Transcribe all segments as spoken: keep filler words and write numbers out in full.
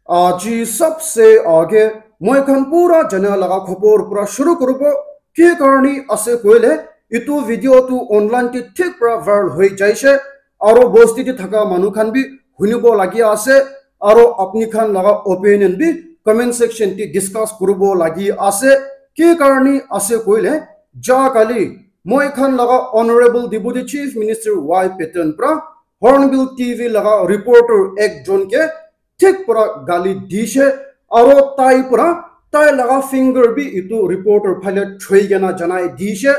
Aji sabse aage moi khan pura jana laga khobor pura shuru kuribo. Ki karni ase koile, itu video tu online te thik pura viral hoi jaise, aro bosti te thaka manu khan bi hunibo lagi ase, aro apni khan laga opinion bi comment section te discuss kuribo lagi ase. Ki karni ase koile, ja kali moi khan laga Honorable Deputy Chief Minister Y Patton pra Hornbill T V laga reporter ekjon ke thik pura gali dishe, aro tai pura tai laga finger bi itu reporter phale thoi kena janai dishe,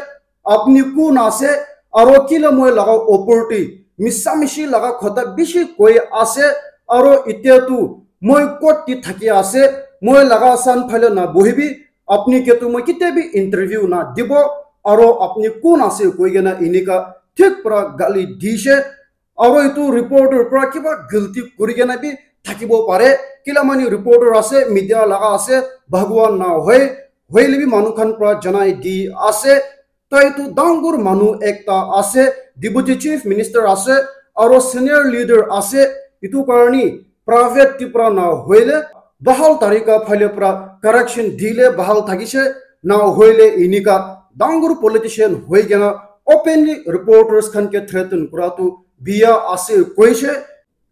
apni kun ase, aro kila moi laga opor te misa mishi laga khota bishi koi ase, aro itya tu moi kot te thaki ase, moi laga san phale na bohibi, apni ke tu moi kitia bi interview na dibo, aro apni kun ase koi kena inika thik pura gali dishe. Aro itu reporter pra kiba guilty kuri kena bi thakibo pare. Kila mani reporter ase, media laga ase, Bhagwan na hoi, hoile bi manu khan pra janai di ase. Tai tu dangor manu ekta ase, Deputy Chief Minister ase, aro senior leader ase. Itu karni private te pra na hoile, bahal tarika phale pra correction dile bahal thakishe, na hoile inika dangor politician hoi kena openly reporters khan ke threaten kura tu biya ase koishe.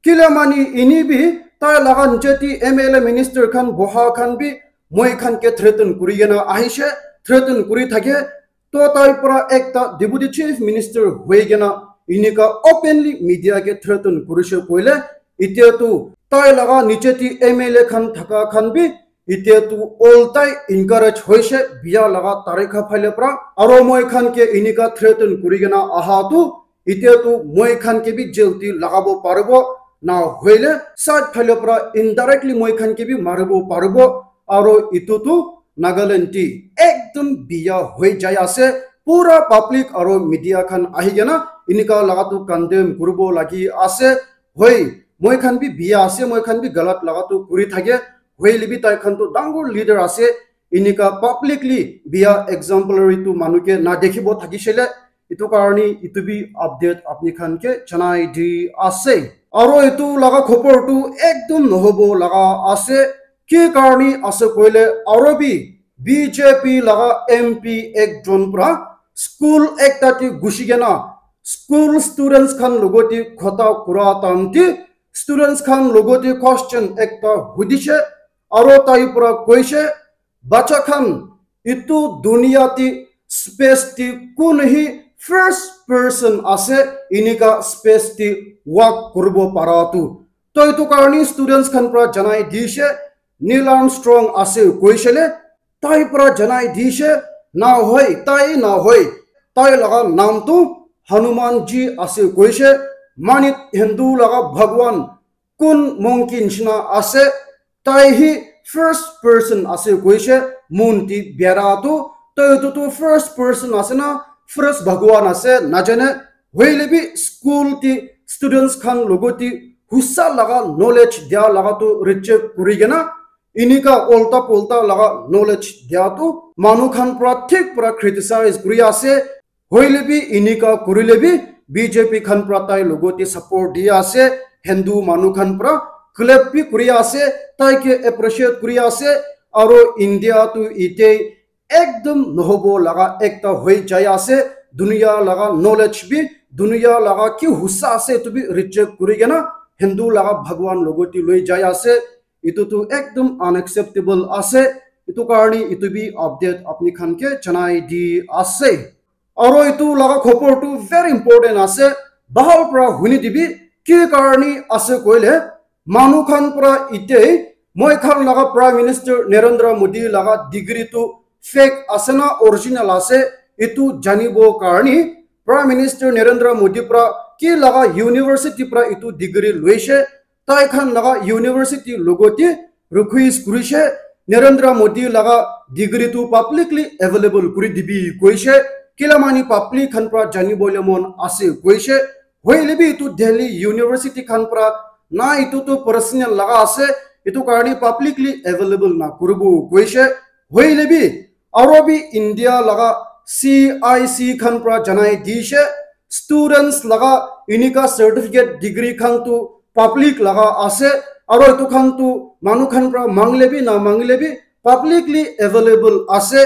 Kila mani ini bi tai laga niche te M L A minister khan boha khan bi moi khan ke threaten kuri kena ahishe, threaten kuri thake. To tai pura ekta Deputy Chief Minister hoi kena inika openly media ke threaten kurishe koile, itya tu tai laga niche te M L A khan thaka khan bi itya tu oltai encourage hoishe, biya laga tarikha phale pra. Aro moi khan ke inika threaten kuri kena aha tu, itya tu moi khan ke bi jail te lagabo paribo, na hoile side phale pra indirectly moi khan ke bi maribo paribo. Aro itu tu Nagaland te ekdum biya hoi jai ase. Pura public aro media khan ahi kena inika laga tu condemn kuribo lagi ase. Hoi, moi khan bi biya ase, moi khan bi galat laga tu kuri thake. Hoile bi tai khan tu dangor leader ase. Inika publicly biya exemplary tu manu ke na dekhibo thakishele. Itu karni itu bi update apni khan ke janai di ase. Aro itu laga khobor tu ekdum nohobo laga ase. Ki karni ase koile aro bi B J P laga M P ekjon pra school ekta te gushi kena school students khan logote khota kura time te students khan logote question ekta hudishe, aro tai pra koishe, bacha khan, itu dunia te space te kun hi first person ase inika space te walk kuribo para tu? To itu karni students khan pra janai dishe, Neil Armstrong ase koishele, tai pra janai dishe, na hoi, tai na hoi, tai laga naam tu Hanuman ji ase koishe, mani Hindu laga Bhagwan kun monkey nishina ase, tai hi first person ase koishe, moon te biara tu, to itu tu first person ase na, first Bhagwan ase, najane, hoile bi school te students khan logote husa laga knowledge dia laga tu reject kuri kena, inika ulta pulta laga knowledge dia tu manu khan pra thik pra criticize kuri ase. Hoile bi inika kurile bi B J P khan pra tai logote support di ase, Hindu manu khan pra clap bi kuri ase, tai ke appreciate kuri ase, aro India tu ite ekdum nohobo laga ekta hoi jai ase, dunia laga knowledge bi, dunia laga ki husa ase etu bi reject kuri kena Hindu laga Bhagwan logote loi jai ase, itu tu ekdum unacceptable ase, itu karni itu bi update apni khan ke janai di ase. Aro itu laga khobor tu very important ase, bahal pra huni dibi, ki karni ase koile, manu khan pra ite, moi khan laga Prime Minister Narendra Modi laga degree tu fake ase na original ase, itu janibo karni, Prime Minister Narendra Modi pra ki laga university pra itu degree loishe, tai khan laga university logote request kurishe, Narendra Modi laga degree tu publicly available kuri dibi koishe, kila mani public khan pra janibo le mon ase koishe, hoile bi itu Delhi University khan pra na itu tu personal laga ase, itu karni publicly available na kuribo koishe, hoile bi aro bi India laga C I C khan pra janai dishe, students laga inika certificate degree khan tu public laga ase, Aro etu khan tu manu khan pra mangle bi na mangle bi publicly available ase.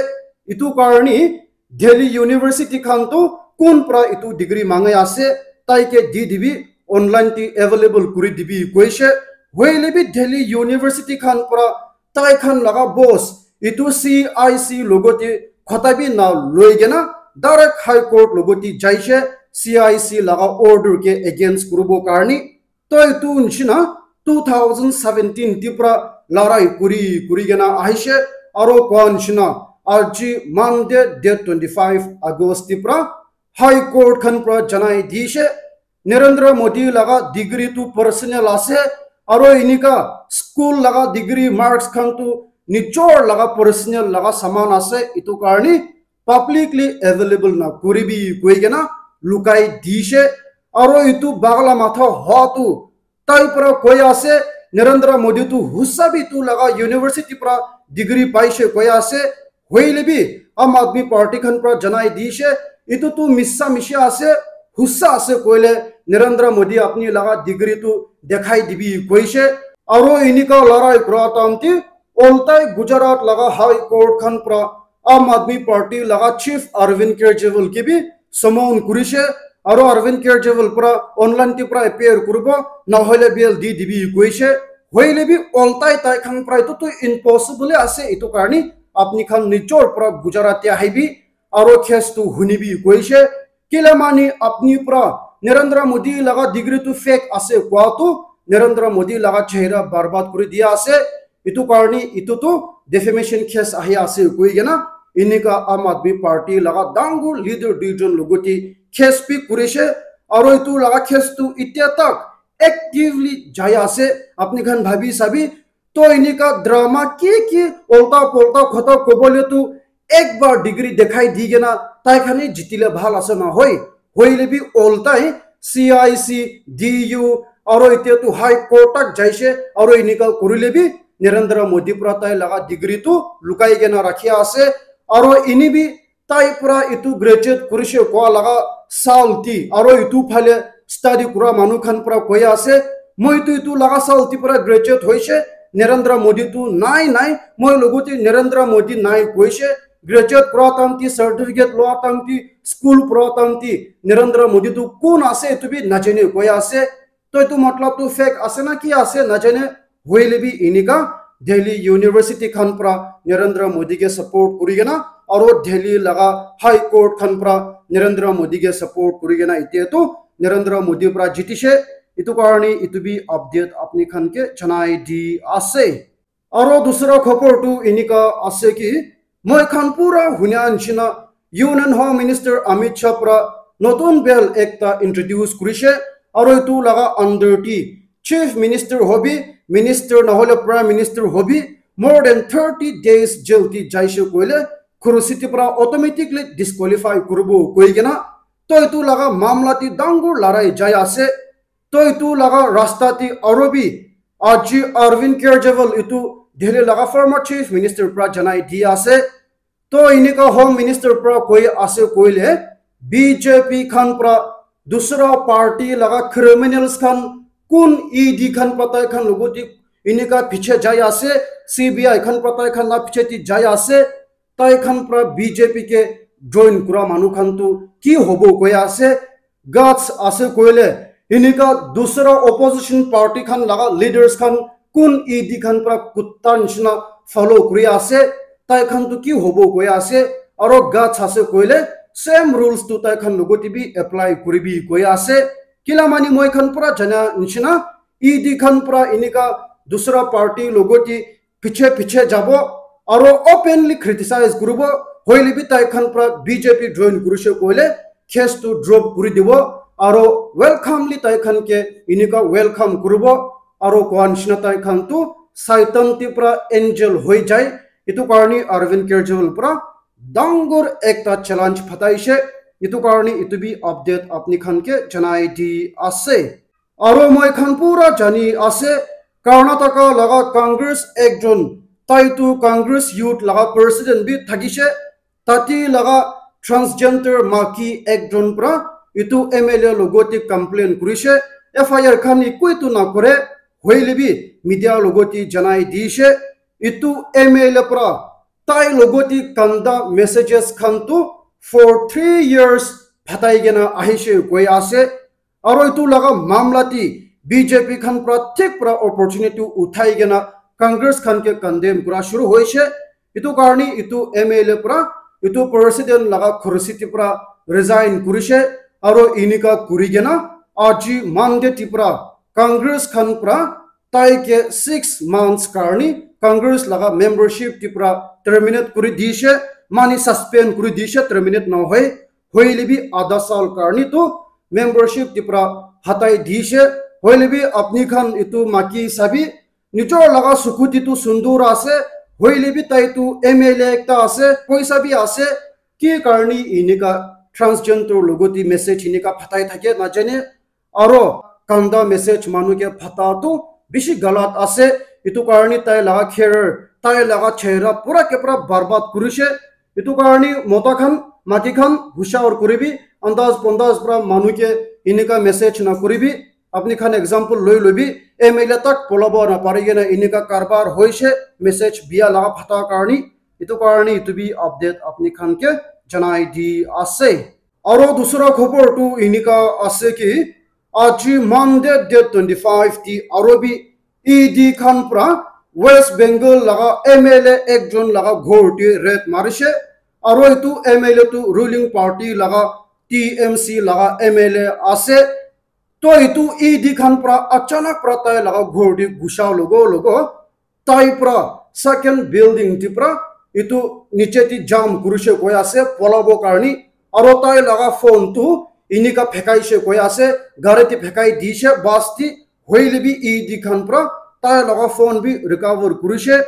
Etu karni Delhi University khan tu kun pra etu degree mangai ase, tai ke di dibi, online ti available kuri dibi koise. Hoile bi Delhi University khan pra tai khan laga boss etu C I C logote khota bi na loi kena direct High Court logote jaise, C I C laga order ke against kuribo karni. Toi tu nishina two thousand seventeen tipra larai kuri kuri kena ahishe, aro koa nishina aji Monday date twenty-five August tipra High Court khan pra janai dishe, Narendra Modi laga degree tu personal ase, aro inika school laga degree marks khan tu nijor laga personal laga saman ase, itu karni publicly available na kuribi koi kena lukai dishe. Aro itu bagla matha hoa tu tai pra koi ase, Narendra Modi tu husa bi tu laga university pra degree paishe koi ase. Hoile bi Aam Aadmi Party khan pra janai dishe, itu tu missa mishi ase, husa ase koile Narendra Modi apni laga degree tu dekhai dibi koishe. Aro inika larai kura tamti oltai Gujarat laga High Court khan pra Aam Aadmi Party laga Chief Arvind Kejriwal ke bi summon kurishe, aro Arvind Kejriwal pra online te pra appear kuribo, nahole bail di dibi koishe. Hoile bi oltai tai khan pra itu tu impossible ase, itu karni apni khan nijor pra Gujarat te ahibi, aro case tu hunibi koishe. Kila mani apni pra Narendra Modi laga degree tu fake ase koa tu Narendra Modi laga chehra barbad kuri dia ase. Itu karni itu tu defamation case ahi ase koi kena inika Aam Aadmi Party laga dangor leader duijon logote case bi kurishe, aro itu laga case tu itia tak actively jai ase. Apni khan bhabi sabi, to inika drama ki ki olta polta khota kobole tu ek bar degree dekhai di kena tai khan hi jitile bhal ase na hoi. Hoile bi oltai C I C, D U, aro itia tu High Court tak jaise, aro inika kurile bi Narendra Modi pra tai laga degree tu lukai kena rakhi ase, aro ini bi tai pra itu graduate kurishe koa laga saal ti, aro itu phale study kura manu khan pra koi ase, moi tu itu laga saal ti pra graduate hoishe, Narendra Modi tu nai nai, moi logote Narendra Modi nai koishe, graduate kura tamti, certificate loa tamti, school pura tamti Narendra Modi tu kun ase itu bi najane koi ase. To itu matlab tu fake ase na ki ase najane, hoile bi inika Delhi University khan pra Narendra Modi ke support kuri kena, aro Delhi laga High Court khan pra Narendra Modi ke support kuri kena itia tu Narendra Modi pra jitishe. Itu karni itu bi update apni khan ke janai di ase. Aro dusra khobor tu inika ase ki, moi khan pura hunia nishina Union Home Minister Amit Shah pra notun bill ekta introduce kurishe, aro itu laga under ti Chief Minister hobi, Minister nahole Prime Minister hobi, more than thirty days jail ti jaishe koile khurusi ti pra automatically disqualify kuribo koi kena, to itu laga mamla ti dangor larai jai ase. To itu laga rasta ti aro bi aji Arvind Kejriwal itu Delhi laga former Chief Minister pra janai di ase. To inika Home Minister pra koi ase koile B J P khan pra dusra party laga criminals khan kun E D khan pra tai khan logote inika piche jai ase, C B I khan pra tai khan la piche ti jai ase. Tai khan pra B J P ke join kura manu khan tu ki hobo koi ase? Guts ase koile, inika dusra opposition party khan laga leaders khan kun E D khan pra kutta nishina follow kuri ase, tai khan tu ki hobo koi ase? Aro guts ase koile, same rules tu tai khan logote bi apply kuribi koi ase. Kila mani moi khan pura jana nishina, E D khan pra inika dusra party logote piche piche jabo, aro openly criticize kuribo, hoile bi tai khan pra B J P join kurishe koile case tu drop kuri dibo, aro welcomely tai khan ke inika welcome kuribo, aro koa nishina tai khan tu Satan ti pra angel hoi jai. Itu karni Arvind Kejriwal pra dangor ekta challenge phataishe. Itu karni itu bi update apni khan ke janai di ase. Aro moi khan pura jani ase, Karnataka laga Congress ekjon, tai tu Congress Youth laga president bi thakishe, tati laga transgender maki ekjon pra itu M L A logote complain kurishe, F I R khan eku etu nakore, Hoile bi media logoti janai dishe, itu M L A pra tai logoti kanda messages khan tu for three years phatai kena ahishe koi ase. Aro itu laga mamla ti B J P khan pra thik pra opportunity uthai kena Congress khan ke condemn kura shuru hoishe. Itu karni itu M L A pra itu president laga khursi ti pra resign kurishe. Aro inika kuri kena aji Monday ti pra Congress khan pra tai ke six months karni Congress laga membership ti pra terminate kuri dishe, mani suspend kuri dishe, terminate na hoi, hoile bi adha sal karni tu membership ti pra hatai dishe. Hoile bi apni khan itu maki sabi, nijor laga sukuti tu sundur ase, hoile bi tai tu M L A ekta ase, poisa bi ase, ki karni inika transgender logoti message inika phatai thake najane. Aro kanda message manu ke phata tu bishi galat ase. Itu karni tai laga career, tai laga chehra pura ke pura barbad kurishe. Itu karni mota khan, maki khan hushar kuribi, andaz pondaz pra manu ke inika message na kuribi. Apni khan example loi lobi, M L A tak polabo na pari kena inika karbar hoishe, message bia laga phata karni. Itu karni itu bi update apni khan ke janai di ase. Aro dusra khobor tu inika ase ki, aji Monday date twenty five ti aro bi E D khan pra West Bengal laga M L A ekjon laga ghor ti raid marishe. Aro itu M L A tu ruling party laga T M C laga M L A ase. To itu E D khan pra achanak pra tai laga ghor ti ghusa logo logo tai pra second building ti pra itu niche ti jump kurishe koi ase polabo karni. Aro tai laga phone tu inika phekaishe koi ase, gari ti phekai dishe bus ti, hoile bi E D khan pra tai laga phone bi recover kurishe.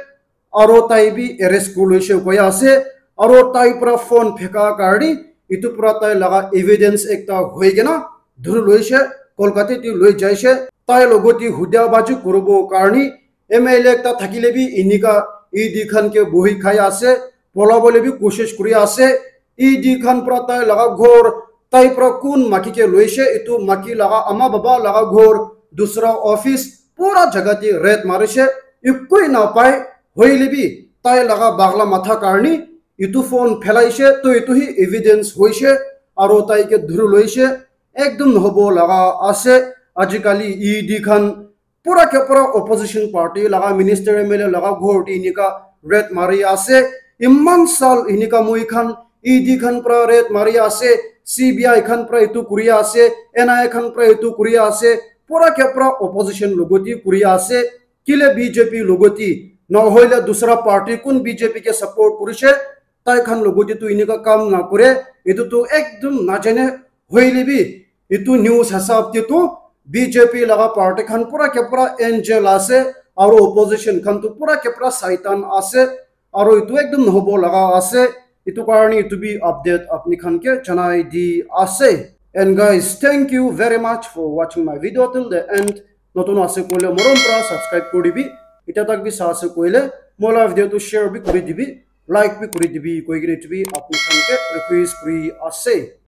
Aro tai bi arrest kuriloishe koi ase. Aro tai pra phone pheka karni itu pra tai laga evidence ekta hoi kena dhuri loishe, Kolkata ti loi jaishe. Tai logoti hudia baji kuribo karni M L A ekta thakile bi inika E D khan ke bohi khai ase, polabole bi koshish kuri ase. E D khan pra tai laga ghor, tai pra kun maki ke loishe, itu maki laga ama baba laga ghor, dusra office, pura jaga ti raid marishe, ekoi na pai, hoile bi tai laga bagla matha karni itu phone phelaishe, to itu hi evidence hoishe, aro tai ke dhuri loishe, ekdom hobo laga ase. Ajikali E D khan pura ke pura opposition party laga minister M L A laga ghor ti inika raid mari ase. Iman sal inika moi khan E D khan pra raid mari ase, C B I khan pra itu kuri ase, N I A khan pra itu kuri ase, pura ke pura opposition logoti kuri ase. Kile B J P logoti, na hoile dusra party kun B J P ke support kurishe, tai khan logoti tu inika kam na kure, itu tu ekdom najane. Hoile bi itu news hisab te tu B J P laga party khan pura ke pura angel ase, aro opposition khan tu pura ke pura saitan ase, aro itu ekdom nohobo laga ase. Itu karni itu bi update apni khan ke janai di ase. And guys, thank you very much for watching my video till the end. Notun ase koile morom pra subscribe kuri dibi. Ita tak bi sa ase koile mola video tu share bi kuri dibi, like bi kuri dibi koi kene itu bi apni khan ke request kuri ase.